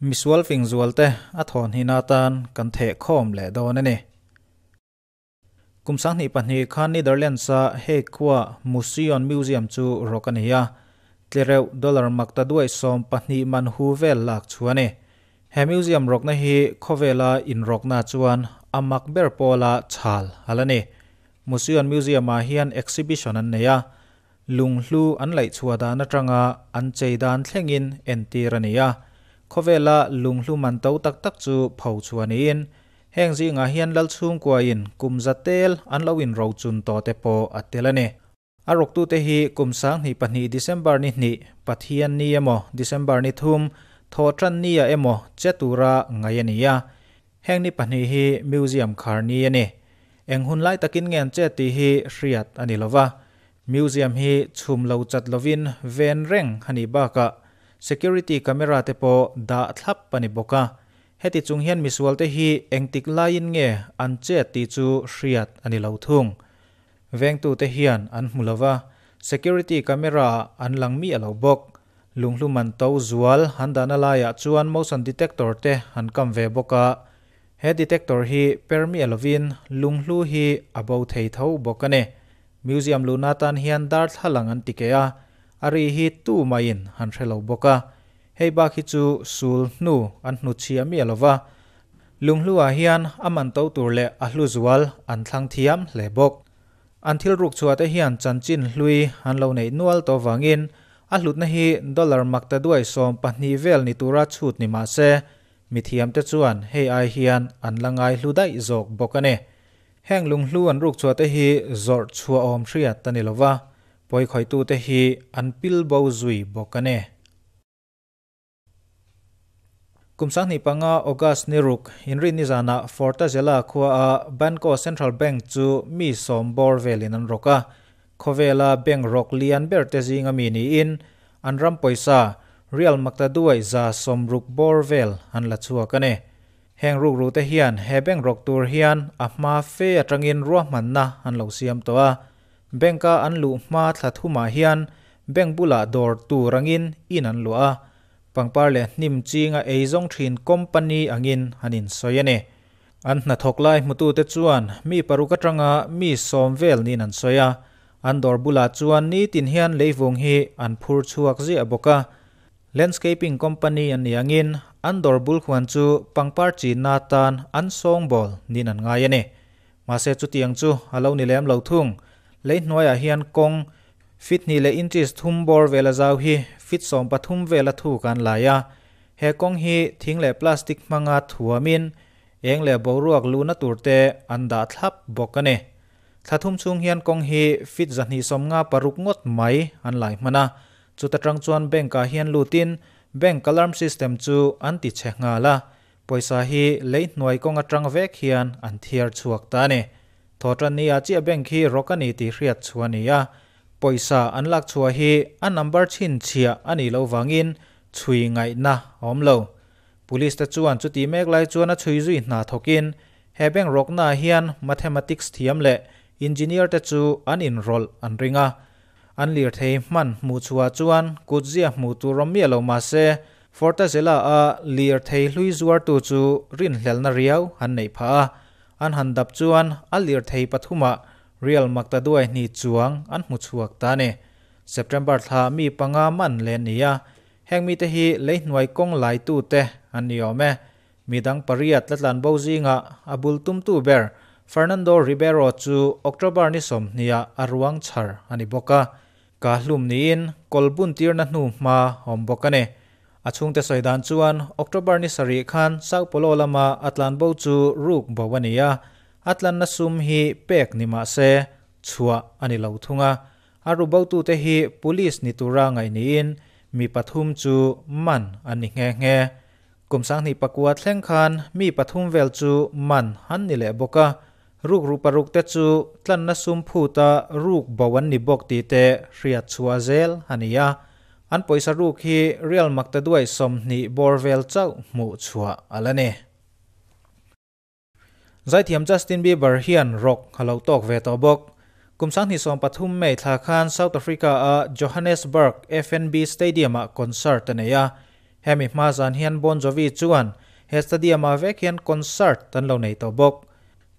Misual fing zualte a thawn hin atan kan theh khawm leh dawn a ni. Kum 2002 khan Netherlands-a Hague khua Museon Museum chu rawk a ni a, tlereuh dollar maktaduai 12 man hu vel lak chu a ni. He museum rawkna hi khawvela inrawkna chuan a mak ber pawla chhal a la ni. Museon Museum-ah hian exhibition an nei a, lunghlu an laih chhuah dan atanga an chei dan thlengin entir a ni a. Khawvela lunghlu man to tak tak chu pho chhuah niin heng zingah hian lal chhungkuain kum za tel an lo inrochun tawh te pawh a tel a ni. A rawktute hi kum 2002 December ni 2 Pathian ni emaw December ni 3 Thawhtan ni ah emaw che tura ngai a ni a. Heng ni pahnih hi museum khar ni a ni. Eng hun lai takin nge an che tih hi hriat a ni lova. Museum hi chhum lo chat lovin ven reng a nih bakah security camera te pawh dah thlap a ni bawk a. Heti chung hian misualte hi engtik laiin nge an chet tih chu hriat a ni lo thung. Vengtute hian an hmu lova, security camera ah an lang miah lo bawk. Lunghlu man to zual han dahna laiah chuan motion detector te han kam ve bawk a. He detector hi per miah lovin lunghlu hi a bo thei tho bawk a ni. Museum luhna tan hian darthlalang an ti keh a, a ri hi tu maiin han hre lo bawk a. Hei bak hi chu sul hnu an hnuchhiah miah lova, lunghlu-ah hian a man to tur leh a hlu zual an thlang thiam hle bawk. An thil ruk chhuah te hian chanchin hlui an lo neih nual tawh vangin a hlutna hi dollar makta duai 12 vel ni tura chhut ni mah se, mithiamte chuan hei ai hian an la ngai hlu daih zawk bawk a ni. Heng lunghlu an ruk chhuah te hi zawrh chhuah awm hriat a ni lova, pawikhawitute hi an pil bo zui bawk a ni. Kum 2005 August ni ruk inrin nizanah Fortaleza khua a Banco Central Bank chu mi sawm bawr velin an rawk a. Khawvela bank rawk lian ber te zinga mi niin an ram pawisa Real maktaduai 60 bawr vel an la chhuak a ni. Heng ruk ru te hian he bank rawk tur hian a hma fe atangin ruahmanna an lo siam tawh a. Bank-a an luh hma thla thumah hian bank bulah dawr tur angin in an luah a. Pangpar leh hnim chinga eizawng thin company angin an insawi a ni. An hnathawk lai hmutute chuan mi paruk atanga mi 10 vel niin an sawi a. An dawr bulah chuan nitin hian leivung hi an phur chhuak ziah bawk a. Landscaping company an ni angin an dawr bul khuan chu pangpar chinna tan an sawngbawl niin an ngai a ni. Mahse chutiang chu a lo ni lem lo thung. Lei hnuaiah hian kawng fit hnih leh inches thum bawr vela zau hi fit 13 vela thuk an lai a. He kawng hi thing leh plastic hmanga thuamin eng leh boruak luhna turte an dah thlap bawk a ni. Thla thum chhung hian kawng hi fit 256 ngawt mai an lai hman a. Chuta tang chuan bank-ah hian lutin bank alarm system chu an ti che nghal a. Pawisa hi lei hnuai kawng atang vek hian an thiar chhuak ta a ni. Thawhtan ni ah chiah bank hi rawk a ni tih hriat chhuah a ni a. Pawisa an lak chhuah hi a number chhinchhiah a nih loh vangin chhui ngaihna a awm lo. Police te chuan chuti mek lai chuan a chhui zui hna thawkin he bank rawkna ah hian mathematics thiam leh engineer te chu an inrawlh an ring a. An lirthei hman hmuh chhuah chuan kutzia hmuh tur awm miah lo mah se Fortaleza a lirthei hlui zuartu chu rinhlelna riau an neih phah a. An han dap chuan a lirthei pathumah Real maktaduai hnih chuang an hmu chhuak ta a ni. September thla mi panga man leh a ni a. Heng mite hi lei hnuai kawng laitute an ni awm e. Mi dang pariat tlatlan bo zingah a bul tumtu ber Fernando Ribeiro chu October ni 20 ah a ruang chhar a ni bawk a. Ka hlum niin kawl bun tirna hnu hma awm bawk a ni. A chhungte sawi dan chuan October ni 7 khan Sao Paulo lama a tlan bo chu ruk bo a ni a. A tlanna sum hi pek ni mah se chhuah a ni lo thung a. A ru botute hi police ni tura ngaih niin mi pathum chu man an ni nghe nghe. Kum 2009 thleng khan mi pathum vel chu man han ni leh bawk a. Ruk ru paruk te chu tlanna sum phuta ruk bo an ni bawk tih te hriat chhuah zel a ni a. An pawisa ruk hi Real maktaduai 20 bawr vel chauh hmuh chhuah a la ni. Zaithiam Justin Bieber hian rawk a lo tawk ve tawh bawk. Kum 2013 May thla khan South Africa a Johannesburg FNB Stadium ah concert a nei a. Hemi hma zan hian Bon Jovi chuan he stadium ah vek hian concert an lo nei tawh bawk.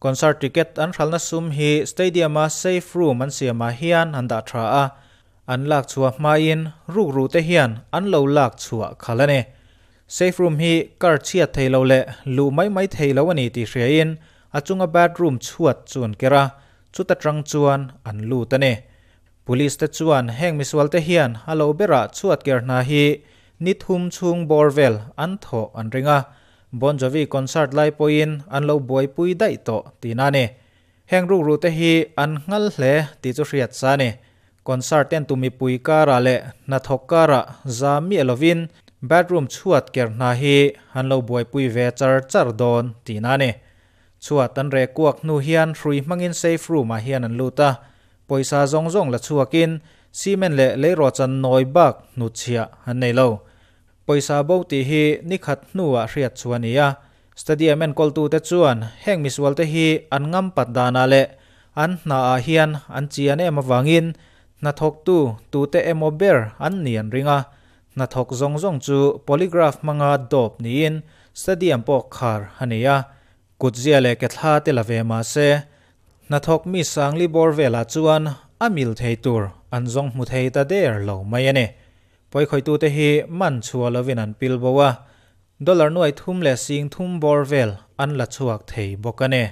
Concert ticket an hralhna sum hi stadium a safe room an siamah hian an dah tha a, an lak chhuah hmain rukru te hian an lo lak chhuah khalh a ni. Safe room hi kar chhiat thei lo leh luh mai mai thei lo a ni tih hriain a chunga bathroom chhuat chu an ker a, chuta tang chuan an lut a ni. Police te chuan heng misual te hian a lo berah chhuat ker hna hi ni thum chhung bawr vel an thawh an ring a, Bon Jovi concert lai pawhin an lo buaipui daih tawh tihna a ni. Heng rukru te hi an nghal hle tih chu hriat sa a ni. Concert en tu mipui karah leh hnathawk karah za miah lovin bathroom chhuat ker hna hi an lo buaipui ve char char dawn tihna a ni. Chhuat an reh kuak hnu hian hrui hmangin safe room ah hian an lut a, pawisa zawng zawng la chhuakin cement leh leirawhchan nawi bak hnutchhiah an nei lo. Pawisa bo tih hi nikhat hnuah hriat chu a ni a, stadium enkawltute chuan heng misualte hi an ngam pat danah leh an hnaah hian an chian em avangin hnathawktu tute emaw ber an ni an ring a, hnathawk zawng zawng chu polygraph hmanga dawp niin stadium pawh khar a ni a, kutzia leh ke thla te la ve mah se hnathawk mi sangli bawr velah chuan a mil thei tur an zawng hmu thei ta der lo mai a ni. Pawikhawitute hi man chhuah lovin an pil bo a, dollar nuai thum leh sing thum bawr vel an la chhuak thei bawk a ni.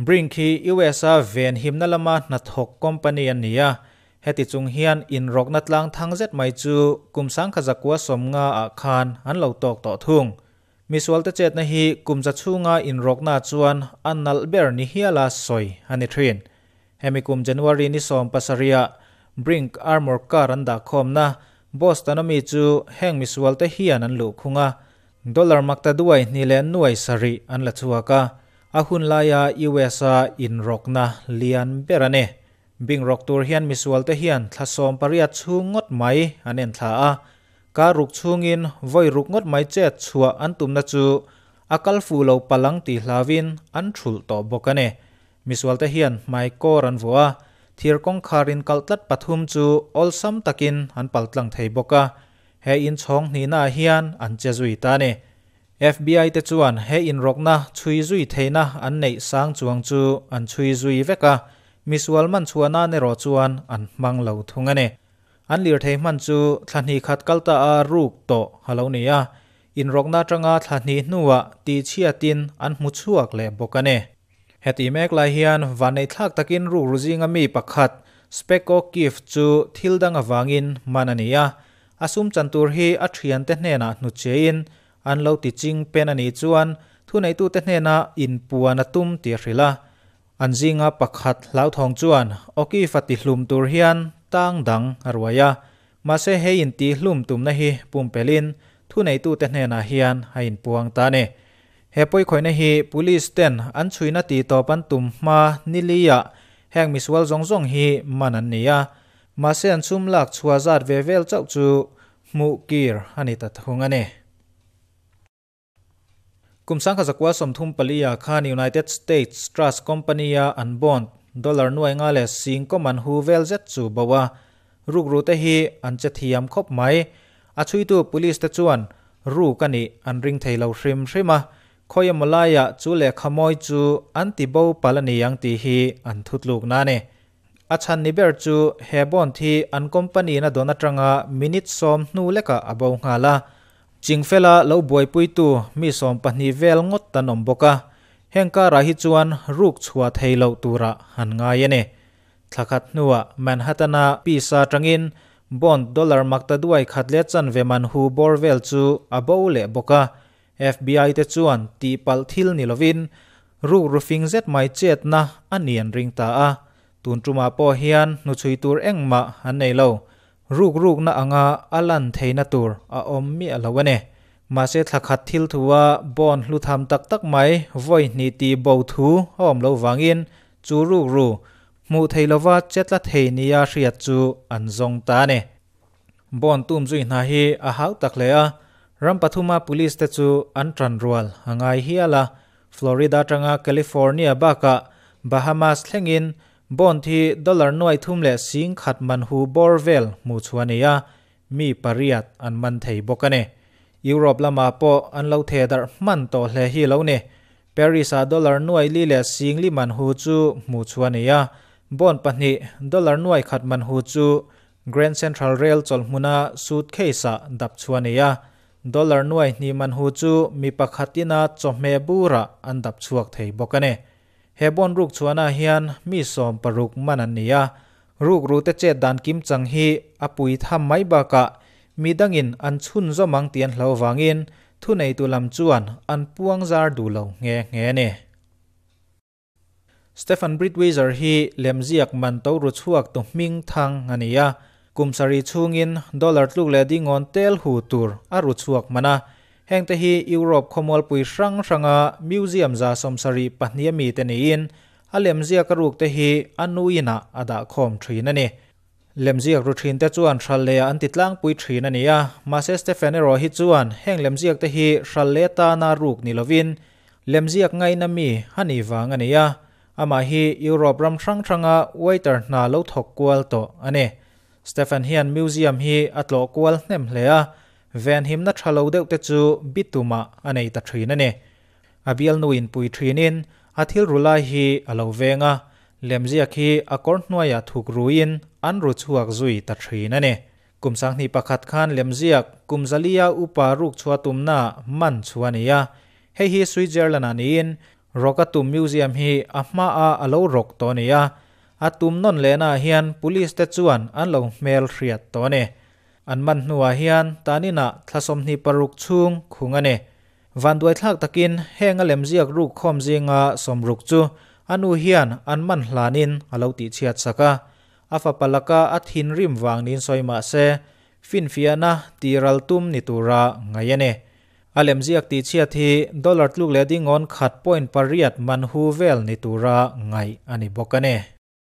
Brink hi US-a venhimna lama hnathawk company a ni a, heti chung hian inrawkna tlang thang zet mai chu kum sangkhat zakua sawmnga ah khan an lo tawk tawh thung. Misualte chetna hi kum za chhunga inrawkna chuan a nalh ber ni hiala sawi a ni thin. Hemi kum January ni 17 ah Brink Armor Car an dah khawmna Boston-a mi chu heng misualte hian an luh khung a, dollar makta duai hnih leh nuai sarih an la chhuak a, a hun laia US-a inrawkna lian ber a ni. Bing rawk tur hian misualte hian thla 18 chhung ngawt mai an en thla a, kar ruk chhungin vawi ruk ngawt mai chet chhuah an tumna chu a kal fuh lo palang tih hlauin an thulh tawh bawk a ni. Misualte hian hmai kawr an vuah a, thir kawngkhar in kalh tlat pathum chu awlsam takin an pal tlang thei bawk a, he inchhawng hnihnaah hian an che zui ta a ni. FBI te chuan he inrawkna chhui zui theihna an neih sang chuang chu an chhui zui vek a, misual man chhuah nan erawh chuan an hmang lo thung a ni. An lirthei hman chu thla hnih khat kal ta a ruk tawh a lo ni a, inrawkna atanga thla hnih hnuah tihchhiatin an hmu chhuak leh bawk a ni. Heti mek lai hian vanneihthlak takin rukru zinga mi pakhat Speko Kif chu thil dang avangin man a ni a, a sum chan tur hi a thiante hnenah hnutcheiin an lo ti ching pen a nih chuan thuneitute hnenah inpuan a tum tih a hrilh a. An zinga pakhat hlauthawng chuan O'Keefe a tihlum tur hian tang dang a ruai a, mahse hei intihhlum tumna hi pumpelhin thuneitute hnenah hian a inpuang ta a ni. He pawikhawihna hi Police ten an chhuina tih tawp an tum hma niliah heng misual zawng zawng hi man an ni a, mahse an sum lak chhuah zat ve vel chauh chu hmuh kir a ni ta thung a ni. Kum sangkhat zakua 34 ah khan United States Trust Company a an bond dollar nuai nga leh sing kawm an hu vel zet chu bo a, rukru te hi an che thiam khawp mai. A chhuitu Police te chuan ruk a nih an ring thei lo hrim hrim a, khawi emaw laiah chu lehkha mawi chu an ti bo palh a ni ang tih hi an thutlukna a ni. A chhan ni ber chu he bond hi an company na dawn atanga minute 10 hnu lekah a bo nghal a, chingfela lo buaipuitu mi 12 vel ngawt an awm bawk a, heng karah hi chuan ruk chhuah thei loh turah an ngai a ni. Thlakhat hnuah Manhattan-a pisa atangin bond dollar makta duai khat leh chanve man hu bawr vel chu a bo leh bawk a, FBI te chuan tihpalh thil ni lovin ruk rufing zet mai chetna a ni an ring ta a, tun tumah pawh hian hnuchhui tur engmah an nei lo, ruk rukna anga a lan theihna tur a awm miah lo a ni. Mahse thlakhat thil thua bond hlu tham tak tak mai vawi hnih tih bo thu a awm lo vangin chu ruk ru hmuh thei lova chetla thei nia hriat chu an zawng ta a ni. Bond tum zui hna hi a hau tak hle a, ram pathuma police te chu an tan rual a ngai hial a, Florida atanga California bakah Bahamas thlengin bond hi dollar nuai thum leh sing khat man hu bawr vel hmuh chhuah a ni a. mi pariat an man thei bawk a ni. Europe lamah pawh an lo theh darh hman tawh hle hi lo ni. Paris ah dollar nuai li leh sing li man hu chu hmuh chhuah a ni a, bond pahnih dollar nuai khat man hu chu Grand Central Rail chawlhhmuna suitcase ah dap chhuah a ni a, dollar nuai hnih man hu chu mi pakhatina chawhmeh burah an dap chhuak thei bawk a ni. He bond ruk chhuahna hian mi 16 man an ni a, ruk rute chet dan kim chang hi a pui tham mai bakah mi dangin an chhun zawm ang tih an hlo vangin thu neitu lam chuan an puang zar duh lo nghe nghe ni. Stefan Breitwieser hi lemziak man to ru chhuak tu hming thang ani a, kumsari chungin dollar tluk le dingon tel hu tur a ru chhuak mana. Hengte hi Europe khawmual pui hrang hranga museum za 72 mi te niin a lemziak a ruk te hi anuina ada khawm thin ani. Lemziak ru thin te chuan hral le an ti tlang pui thin ani a, mahse Stefan ero hi chuan heng lemziak te hi hral le ta na ruk ni lovin lemziak ngai na mi hani wang ani a. Ama hi Europe ram hrang hranga waiter hna lo thawk kual to ani. Stefan hian museum hi a tlawh kual hnem hle a, ven himna thalo deuh te chu bituma anei ta thin ani. A bial nuin pui thinin a thil rulai hi alo venga, lemziak hi a kawr hnuaia thuk ruin an ru chhuak zui ta thin ani. Kum 21 khan lemziak kumzalia upa ruk chhuwa tumna man chuania. Hei hi Switzerland aniin Rokatum Museum hi a hma a alo rok to nia. A tum non lena hian police te chuan an lo hmel hriat to ni. An man hnuah hian tanina thlasom ni paruk chung khungane. Vanduai thlak takin henga lemziak ruk khom zinga somruk chu anu hian an man hlanin alo ti chhiat saka. Afa palaka a thin rim wang nin soima se finfiana tiral tum ni tura ngaiane. A lemziak ti chhiat hi dollar tluk le dingon khat point pariat man hu vel ni tura ngai ani bokane.